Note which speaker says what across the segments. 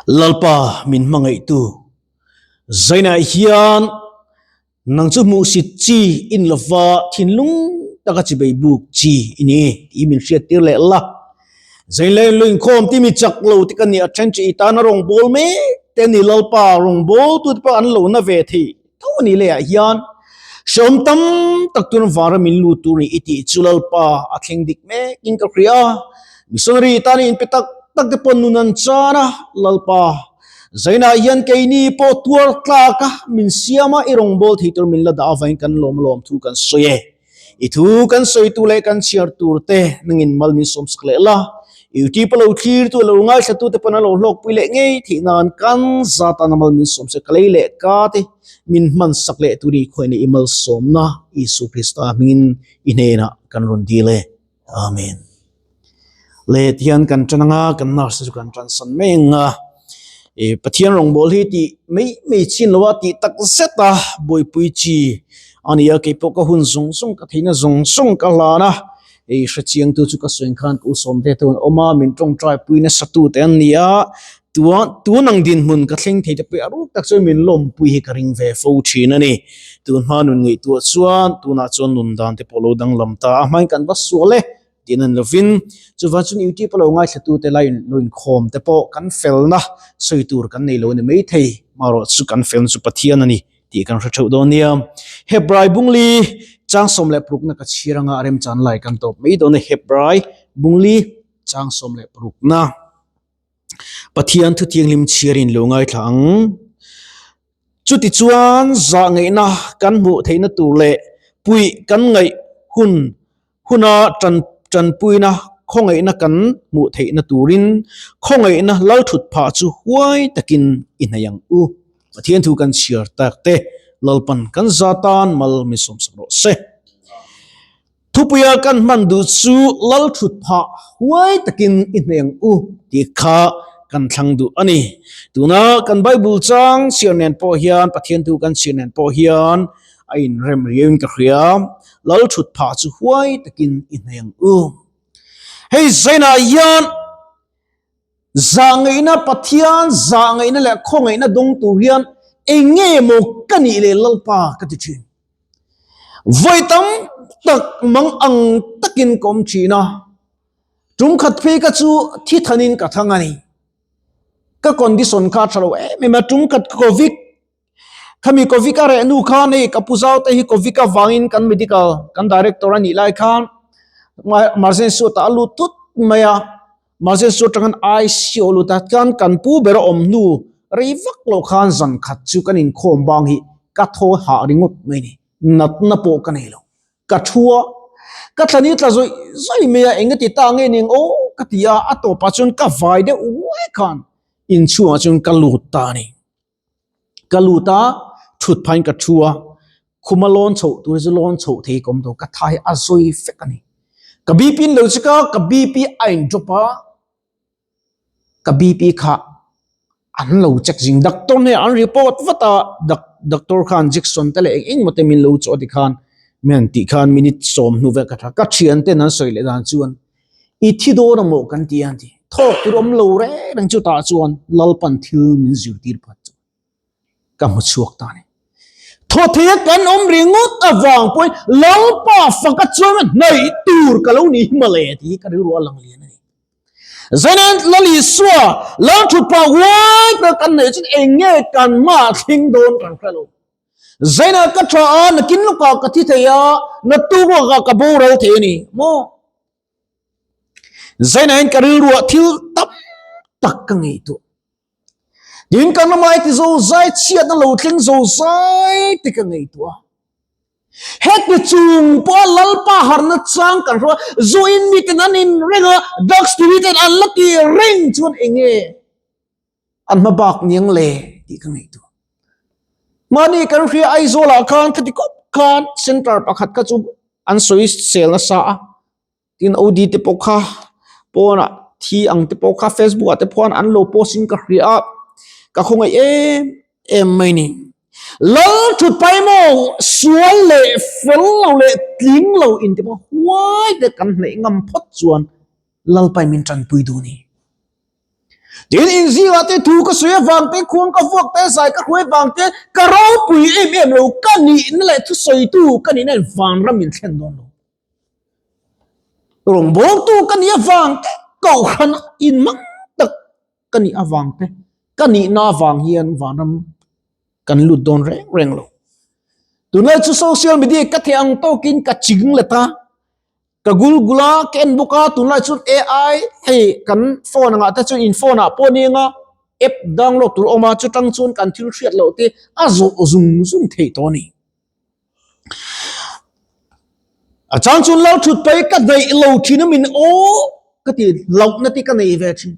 Speaker 1: Lalpa min hmangaihtu Zainah hian nang chu hmuhsit chi in lova thinlung taka chibei buk chi i ni tih min hriattir leh la. Zainlei lo inkhawm timi chak lo te ka ni a then chu i tana rawngbâwl mek te a ni Lalpa rawngbâwltute pawh an lo na ve thei tho a ni leiah hian hrehawm tam tak tun vara min lut tur ni i tih chu Lalpa a thleng dik mekin ka hria. Missionary tana inpe tak tak te pawh nun an chan a, Lalpa Zainah hian keini pawh tuar tlak a min siam a, i rawngbâwl thei tur min la dah avangin kan lawm lawm thu kan sawi e. I thu kan sawi tu leh kan chhiar tur te nangin mal min sawmsak leh la, YouTube a lo thlir tu lo ngaithla tu te pawn a lo hlawkpui leh ngei theih nan kan zat a mal min sawmsak ka lei leh ka te min hmansak leh tur i khawiah i malsawmna Isua Krista hmingin i hnenah kan rawn dil e. Amen. Le tihian kan tan anga kan nurse chu kan tan san mai anga e Pathian rawngbâwl hi tih mai mai chin lo a tih tak zet a buaipui chi a ni a keipawh ka hun zawng zawng ka theihna zawng zawng ka hlan a hei hrechiangtu chu ka sawi ang khan ka u sawmte te an awm a min tawngtai pui nasa tu te an ni a Tuan tun ang dinhmun ka thleng thei te pawh a ruk tak chuan min lawmpui hi ka ring ve fo thin a ni. Tun hma nun ngaihtuah chuan tunah chuan nun dan te pawh lo danglam ta a, hmain kan va sual e tih nan lovin chuvang chuan YouTube a lo ngaithlatu te lai lo inkhawm te pawh kan felna sawi tur kan nei lo a ni maithei, marawh chu kan felna chu Pathian a ni tih kan hre theuh dawn nia. Hebrai Bungli chang 16na ka chhir anga a remchan lai kan tawp mai dawn a, Hebrai Bungli chang 16na. Pathian thu thianghlim chhiarin lo ngaithla ang. Chutichuan zah ngaihna kan hmuh theihna tur leh puih kan ngaih hun huna tan tanpuina khawngaihna kan hmuh theihna turin khawngaihna lalthut phah chu huai takin i hnaih ang u. Pathian thu kan chhiar tak te Lalpan kan za tan mal min sawmsak rawh se. Thupuia kan hman duh chu lal thut phah huai takin i hneng u tih kha kan thlang duh a ni. Tuna kan Bible chang chhiar nen pawh hian Pathian thu kan chhiar nen pawh hian a inrem riauin ka hria. Lal thut phah chu huai takin i hneng u. Hei zainah hian zahngaihna Pathian zahngaihna leh khawngaihna dawng tur hian eng nge maw ka nih leh Lalpa ka ti thin. Vawi tam tak mang ang takin ka awm thin a, tum khat phei ka chu thi thanin ka thang a ni. Ka condition kha a tha lo em em a, tum khat Covid, khami Covid a reh hnu khan hei ka pu zau te hi Covid avangin kan medical, kan director a nih lai khan emergency ward ah a lut thut mai a. Mahse chu atangin ICU a lut a, chuan kan pu ber a awm hnu rei vak loh khan zan khat chu kan inkhawm bang hi ka thaw hah ringawt mai a ni, natna pawh ka nei lo, ka thu a, ka thlan hi tla zawih zawih mai a, eng ati ta nge ning aw ka ti a, a tawpah chuan ka vai deuh ruai khan inchhungah chuan ka lut ta a ni. Ka lut a, thut phain ka thu a, khuma lawn chhoh tur hi chu lawn chhoh thei ka awm tawh, ka tha hi a zawi fek a ni. Ka BP in lo chik a, ka BP a in drop a, ka BP kha an lo check zing, doctor hnenah an report vat a, doctor khan injection te leh eng eng emaw te min lo chawh a tikhan min han tih khan minute sawm hnu vel ka tha, ka thianten an sawi leh dan chuan I thi dawn a maw kan ti a ti. Thawk tur awm lo reng reng chu tah chuan Lalpan thil min zirtir phat chu ka hmu chhuak ta a ni. Thaw thei a kan awm ringawt avang pawhin Lalpa faka chuan hnaih tur ka lo ni hi mawle tih hi ka rilru a lang lian a ni. Zanin Lal Isua Lal thutpa huai tak kan neih chuan eng nge kan hmaah thleng dawn kan hre lo. Zainah ka tha a, nakin lawkah ka thi thei a, naktuk lawkah ka boral thei a ni maw? Zainahin ka rilruah thil tam tak ka ngaihtuah. Tin kan ramah heti zo zai chhiatna lo thleng zo zai te ka ngaihtuah. Heti chung pawha Lalpa harna chang kan hria, zuin miten an inreng a, drugs timi ten an la ti reng chuan eng nge? An hma bak niang le tih ka ngaihtuah. Mahni kan hria Aizawl ah khan khati khawp khan center pakhat kha chu an sawi sel nasa a, tin OD te pawh kha pawnah thi ang te pawh kha facebook ah te pawh an lo post in ka hria a, ka khawngaih em em mai ni. Lal thut pai maw sual leh fel lo leh tling lo in te pawh huai te kan hnaih ngam phawt chuan Lalpai min tanpui duh ni. Tin, in zingah te thu ka sawi avang te, khuang ka vuak te, zai ka hruai vang te, ka ropui em em lo, ka nihna leh thusawitu ka nihna in vanram min thlen dawn lo. Rawngbawltu ka nih avang te, kohhran inmang tak ka nih avang te, ka nihna avang hian vanram kan lut dawn reng reng lo. Tunlai chu social media ka theih ang tawkin ka ching let a, ka gul gul a, ka en bawk a, tunlai chuan AI hei kan phone angah te chuan in phone ah pawh nia nga app download tur a awm a, chutang chuan kan thil hriat loh te a zawh zung zung theih tawh a ni. A chang chuan lal thut paih ka daih lo thin a min aw ka ti hlauhna te ka nei ve thin.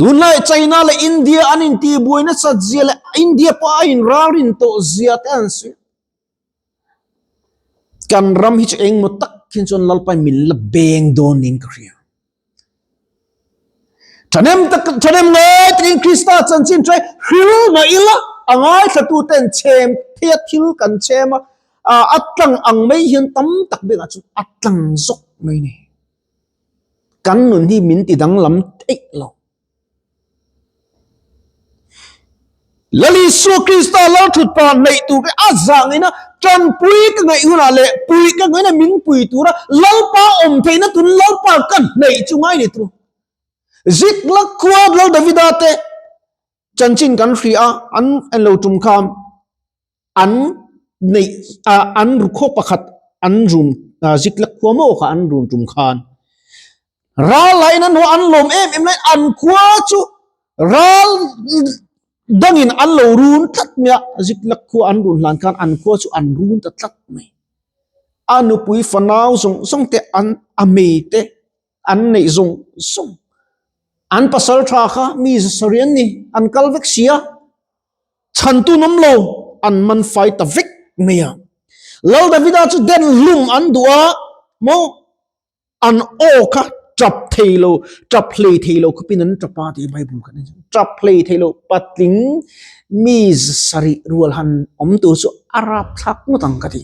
Speaker 1: Tunlai China leh India an intihbuai nasat zia leh India pawh a inralrin tawh zia te an sawi a. Kan ram hi chu engmaw tak hian chuan Lalpa min la beng dawn niin ka hria. Thahnem tak thahnem ngai takin Krista chanchin tha hril mah ila a ngaithlatu ten chhem theia thil kan chhem a, a tlang ang mai hian tam tak bikah chuan a tlang zawk mai a ni. Kan nun hi min ti danglam theih lo. Lal Isua Krista lal thut pa hnaih tur te a zangin a tanpui ka ngaih hunah leh pui ka ngaihna min pui tura Lalpa awm theihna tun Lalpa ka hnaih chu ngai ni tur. Ziklag khua Lal Davida te chanchin kan hria a, an en lo tum kha an neih ah an khaw pakhat an run ah Ziklag khua maw kha an run tum khan ral lahin an an lawm em em lai an khua chu ral dangin an lo run tlat mai a Ziklag khua an run hlan khan an khua chu an run ta tlat mai a nupui fanau zawng zawng te an a mei te an neih zawng zawng an pasal tha kha mi zasarih an ni an kal vek si a. Chhantu nawm lo an man fai ta vek mai a. Lal Davida chu den hlum an duh a, maw an aw kha tap thei lo, tap hlei thei lo khawpin an tap a tih Bible khan a ziak. Tap hlei thei lo patling mi sarih rual han awm tur chu a rapthlak ngawt ang ka ti.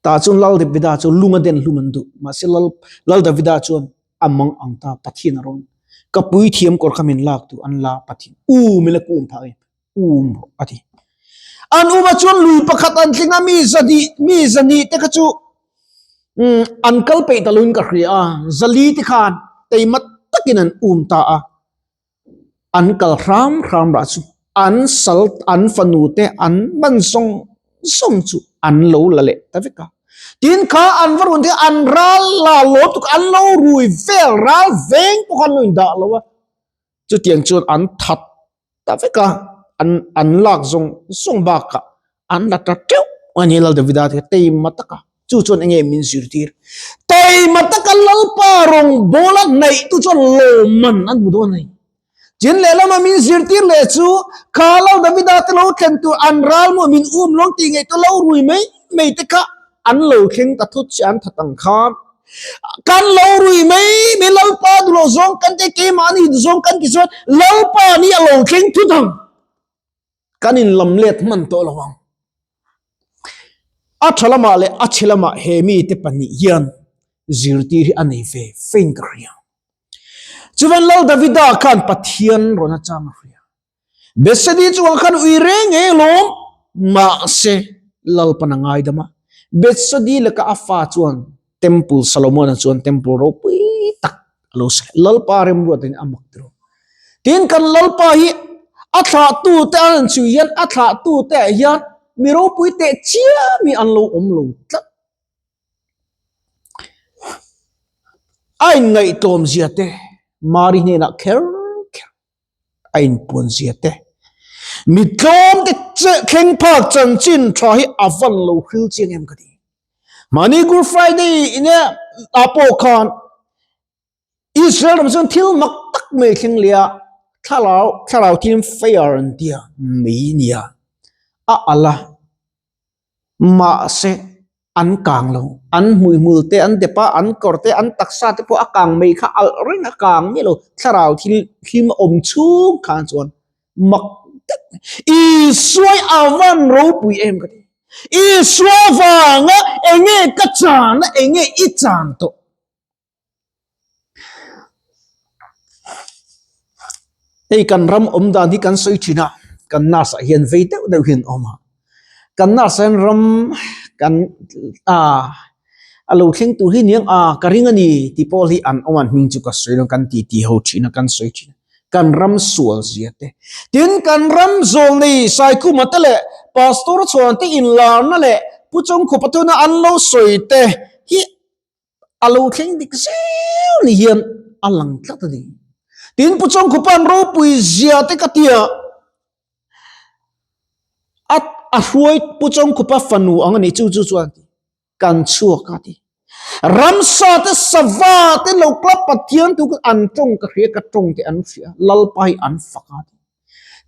Speaker 1: Tah chuan Lal Davida chu lung a den hlum an duh. Mahse Lal Lal Davida chuan a mang ang ta Pathian a rawn. Ka puithiam kawr kha min lak duh an la Pathian um ila ka um phah em um rawh a ti. An um ah chuan lui pakhat an tling a mi zahnih mi zahnih te kha chu umm an kal peih ta loin ka hria a zali te khan teima takin an um ta a. An kal hram hram rah chu an sal an fanu te an man zawng zawng chu an lo la leh ta vek a. Tin kha an va run te an ral la lo tuk an lo rui vel ral veng pawh kha an lo indah lo a. Chutiang chuan an that ta vek a an an lak zawng zawng bakah an la ta teuh a ni Lal Davida te teima taka chu chuan enge min zirtir teima taka Lalpa rawngbawl a hnaih tu chuan lawmman an hmu dawn a ni chin lehlam a min zirtir leh chu kha Lal Davida te lo thlen tur an ral maw min um lawng tih ngaih te lo rui mai mai te kha an lo thleng ta thut che an that ang khan kan lo rui mai mai Lalpa duh loh zawng kan ti keimahni duh zawng kan ti chuan Lalpa ni a lo thleng thut ang. Kan inlam let hman tawh lo ang. A tha lamah leh a chhe lamah he mite pahnih hian zirtir hi a nei ve fein ka hria. Chuvan Lal Davida khan Pathian rawn a chang a hria. Bethsedi chungah khan ui reng ngei alawm, mahse Lalpan a ngaidam a. Bethsedi laka a fa chuan Temple Solomon-a chuan temple ropui tak a lo sa. Lalpa remruatin a mak tiro. Tin kan Lalpa hi a thlahtu te an chhui hian a thlahtu te ah hian mi ropui teh chiam hi an lo awm lo tlat. A inngaihtlawm zia te Mari hnenah kher kher a inpuan zia te mi tlawm te thleng phak chanchin tha hi a van lo hril chiang em ka ti. Mahni Good Friday ine ah pawh khan Israel ram chuan thil mak tak mai thleng leh a, thlarau thlarau thil fire an tia mai nia a alh a, mahse an kang lo, an hmuihmul te an dep a, an kawr te an taksa te pawh a kang mai kha alh reng a kang miah lo, thlarau thil hlim a awm chhung khan chuan mak tak Isua hi a van ropui em ka ti. Isua vanga enge ka chan a enge i chan tawh. Hei kan ram awm dan hi kan sawi thin a, kan nurse ah hian vei deuh deuh hian awm a, kan nurse ah hian ram kan ah a lo thleng tur hi niang a ka ring a ni tih pawh hi an awm a, an hming chu ka sawi lo kan ti ti ho thin a kan sawi thin a, kan ram sual zia te tin kan ram zawl nei Saikhuma te leh Pastor chhuan te inlarna leh Pu Chawngkhupa tuna an lo sawi te hi a lo thleng dik zel ni hian a lang tlat a ni. Tin Pu Chawngkhupa'n ropui zia te ka tia a a hruai Pu Chawngkhupa fanu ang a ni chu chu chuan kan chhuak a ti. Ramsa te sava te lo club Pathian thu an tawng ka hria ka tawng te an hria Lalpa hi an fak a ti.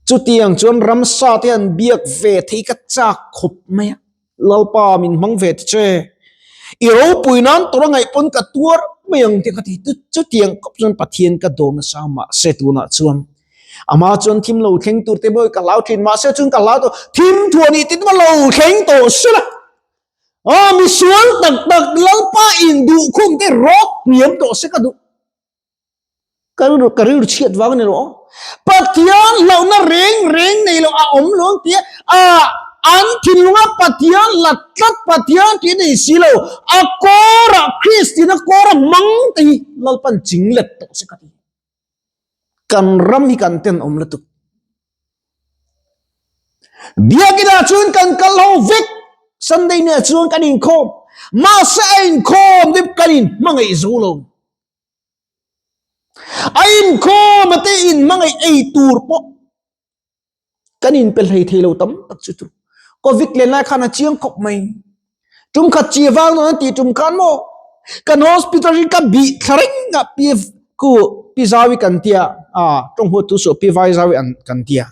Speaker 1: Chutiang chuan ramsa te an biak ve thei ka chak khawp mai a. Lalpa min hmang ve ta che. I ropui nan tawrh a ngaih pawn ka tuar mai ang tih ka ti. Chutiang khawp chuan Pathian ka dawm nasa mahse tunah chuan amah chuan thim lo thleng tur te mawi ka hlau thin mahse chuan ka hlau tawh thim thuah nih tih lo thleng tawh se la. Aw misual tak tak Lalpa induhkhum te rawk hniam tawh se ka duh. Ka rilru ka rilru chhiat vang a ni lo aw. Pathian hlauhna reng reng nei lo a awm lo ang tia a an thinlunga Pathian la tlat Pathian tih nei si lo a kawrah Kristina kawra hmang te hi Lalpan ching let tawh se ka ti. Kan ram hi kan tenawm lutuk. Biakinah chuan kan kal ho vek Sunday ni ah chuan kan inkhawm mahse a inkhawm te kan inhmangaih zo lo. A inkhawm a te inhmangaih ei tur pawh kan inpe hlei thei lo tam tak chu chu. Covid len lai khan a chiang khawp mai. Tum khat chi vang dawn an tih tum khan maw kan hospital hi ka bih thla reng a pi khu pi zawi kan tia a tawng huat tu suh pi vai zawi an kan tia.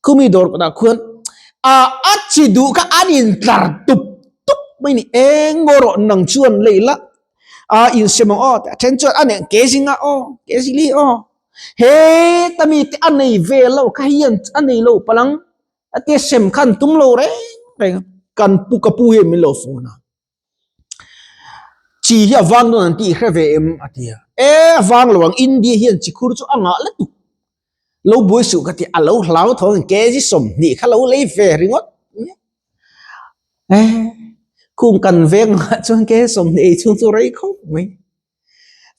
Speaker 1: Khumi dawr kawtah khuan a a chi duh kha an intlar tup tup mai ni eng ngaw rawh nang chuan lei la a insem ang aw a then chuan a neh ke zinga aw ke zili aw he ta mi te a nei ve lo kha hian a nei lo palang a te sem khan tum lo reng reng kan pu ka pu hian min lo phone a chi hi a vang dawn an tih hre ve em a ti a e a vang lo ang India hian chi khur chu a ngah la tuk lo buai suh ka ti a lo hlau tho ang kg 20 kha lo lei ve ringawt e khung kan veng ah chuan kg 20 ei chhung chu rei khawp mai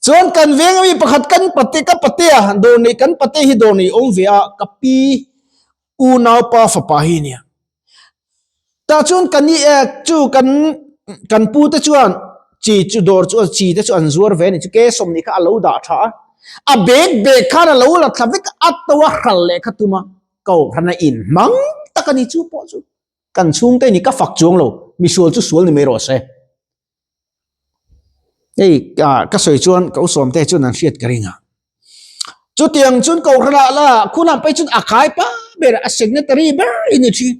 Speaker 1: chuan kan veng ami pakhat kan pate ka pate a dawr nei kan pate hi dawr nei awm ve a ka pi unaupa fapa hi nia tah chuan kan ni chu kan kan pu te chuan chi chu dawr chu chi te chu an zuar ve a ni chu ke 20 kha a lo dah tha a a bag bag khan a lo la thla vek a to a hral leh kha tum a kohhran a inhmang tak a ni chu pawh chu kan chhungte ni ka fak chuang lo misual chu sual ni mai rawh se hei ka sawi chuan ka usawm te chuan an hriat ka ring a chutiang chuan kohhran ah la khulam phei chuan a khai pa ber a secretary ber i ni thin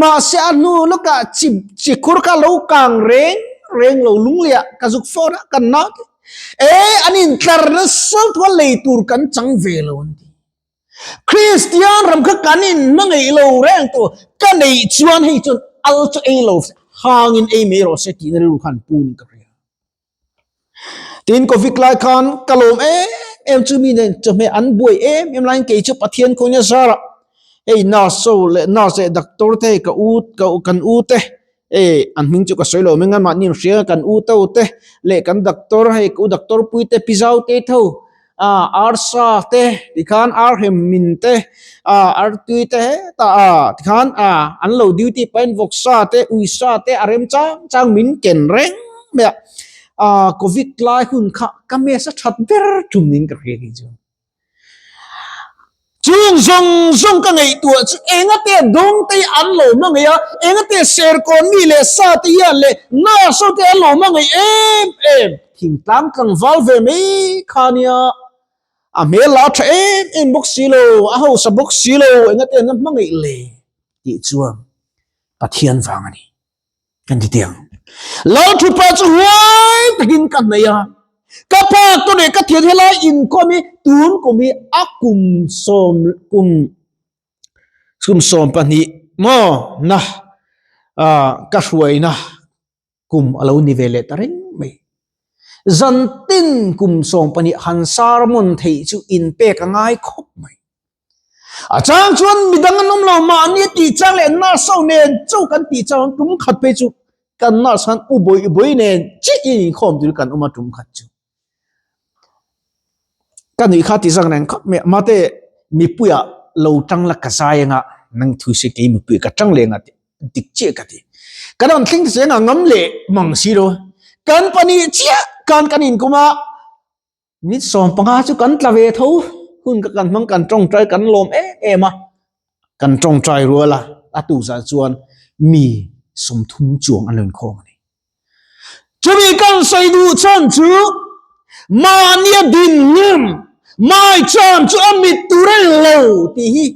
Speaker 1: mahse a hnu lawkah chi chi khur kha lo kang reng reng lo lungleiah ka zuk phone a kan nau te e an intlar nasa thu a lei tur kan chang ve lo an ti. Kristian ram kha kan in hmangaih lo reng tawh ka neih chuan hei chuan al chu ei lo hangin ei mai rawh se tihna rilru khan pu in ka hria. Tin Covid lai khan ka lawm em em chu mi nen chawhmeh an buai em em laiin kei chu Pathian khawiin a zar a hei nurse ho leh nurse leh doctor te hei ka u ka kan u te E, an hming chu ka sawi lo mai ngan mahni an hria kan u to te leh kan doctor hei u doctor pui te pi zau te tho a arsa te tikhan ar hem min te a artui te hetah a tikhan a an lo duty pahin vawksa te uisa te a rem chang chang min ken reng mai a a covid lai hun kha ka mess a that ber tum niin ka hria kei chuan. Chung zawng zawng ka ngaihtuah chu engate dawngte hi an lo hmangaih a, engate serkawn mi leh sa te hian leh nurse ho te an lo hmangaih em em. Thingtlang tlangval ve mai kha nia, a hmel lah a tha em em bawk si lo, a hausa bawk si lo, engate an la hmangaih le tih chuan Pathian vang a ni. Kan ti tiang. Lal thupa chu huai takin ka hnaih a. Ka pa tu leh ka thian helai inkhawm hi tun kum hi a kum sawm kum kum 12 maw na ka hruaina kum a lo ni ve leh ta reng mai. Zan tin kum 12 han sermon theih chu inpek a ngai khawp mai. A chang chuan midang an awm lo mahni a tih chang leh nurse ho nen chauh kan tih chang tum khat phei chu kan nurse khan u bawi bawi nen chiah in inkhawm tur kan awm a tum khat chu. Ka nuih kha ti zak reng khawp mai a, mate mipuia lo tang la ka zai anga nang thu se kei mipui ka tang leh anga tih dik chiah ka ti. Kan rawn thleng ta che anga ngam leh mang si lo, kan pahnih chiah khan kan inkum a, Minute 15 chu kan tla ve tho, hun ka kan hmang kan tawngtai kan lawm em em a, kan tawngtai rual a, a tukzah chuan mi 30 chuang an lo inkhawm a ni. Chumi kan sawi duh chhan chu mahnia din ngam mai chan chu a mit tur a ni lo tih hi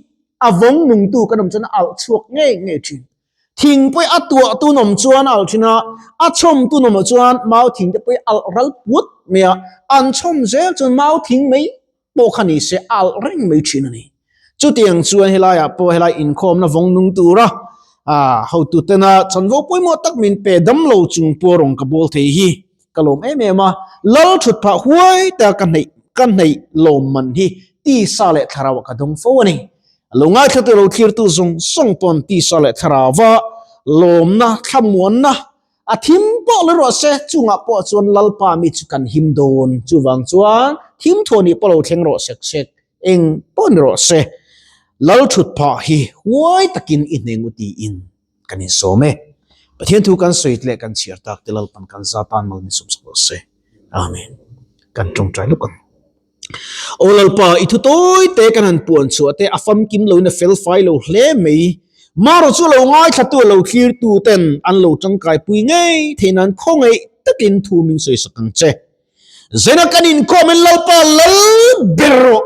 Speaker 1: a vawng nungtu kan awm chuan a alh chhuak ngei ngei thin. Thing pawih a tuah tun awm chuan a alh thin a, a chhawm tun awm chuan mau thing te pawih alh ral put mai a, an chhawm zel chuan mau thing mai pawh kha ni se a alh reng mai thin a ni. Chutiang chuan helaiah pawh helai inkhawmna vawng nung tura hotu tena chanvo pawimawh tak min pe dam lo chung pawh rawng ka bawl thei hi ka lawm em em a, lal thut phah huai ta ka hneih ka hneih lawm man hi tisa leh thlarau ah ka dawng fo a ni. Lo ngaithlatu lo thlirtu zawng zawng pawn tisa leh thlarauva lawmna thlamuanna a thim pawh la ruah se, chungah pawh chuan Lalpa mi chu kan him dawn. Chuvang chuan thim thuah nih pawh lo thleng rawh sek sek, eng pawh ni rawh se, Lal thut phah hi huai takin i hneng u tiin kan insawm e. Pathian thu kan sawi leh kan chhiar tak te Lalpan kan za tan mal min sawmsak rawh se. Amen. Kan tawngtai lawk ang. Aw Lalpa, i thu tawi te kan han puan chhuah te a famkim loin a fel fai lo hle mai. Marawh chu lo ngaithlatu a lo thlirtu ten an lo tangkai pui ngei theih nan khawngaih takin thu min sawisak ang che. Zena kan inkhawm in Lalpa lal ber rawh.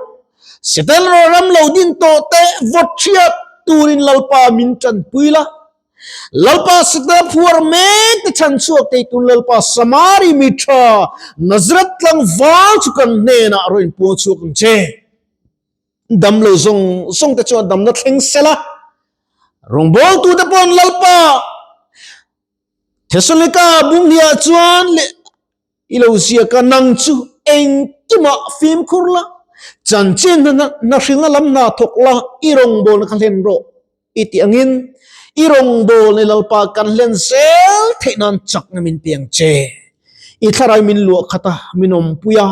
Speaker 1: Setan rawh ram lo din tawh te vawt hriat turin Lalpa min tanpui la. Lalpa Setana phuar mek te chhan chhuak thei tun Lalpa Samari mi tha Nazareth tlangval chu kan hnenah rawn inpuang chhuak ang che. Damlo zawng zawng te chuan damna thleng sela, rawngbawltu te paw'n Lalpa Thessalonika bunghniah chuan leh I lo ziak a, nang chu engkimah fimkhur la, chanchin hna hrilna lam hna thawk la, i rawngbawlna kha hlen rawh i tih angin i rawngbawlna Lalpa kan hlen zel theih nan chakna min pe ang che. I thlarau min luah khat a, min awmpui a,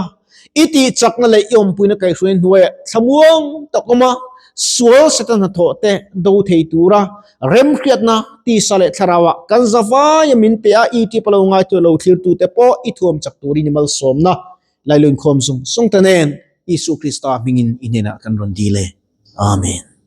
Speaker 1: i tih chakna leh i awmpuina kaihhruaina hnuaiah thlamuang tak awm a, sual Satan hnathawh te do thei tura Remhriatna, tisa leh thlarauah kan zavaia min pe a, YouTube a lo ngaitu lo thlirtute pawh i thuam chak turin i malsawmna Lailunkhawm zawng zawng te nen Isu Krista hmingin i hnenah kan rawn dil e. Amen.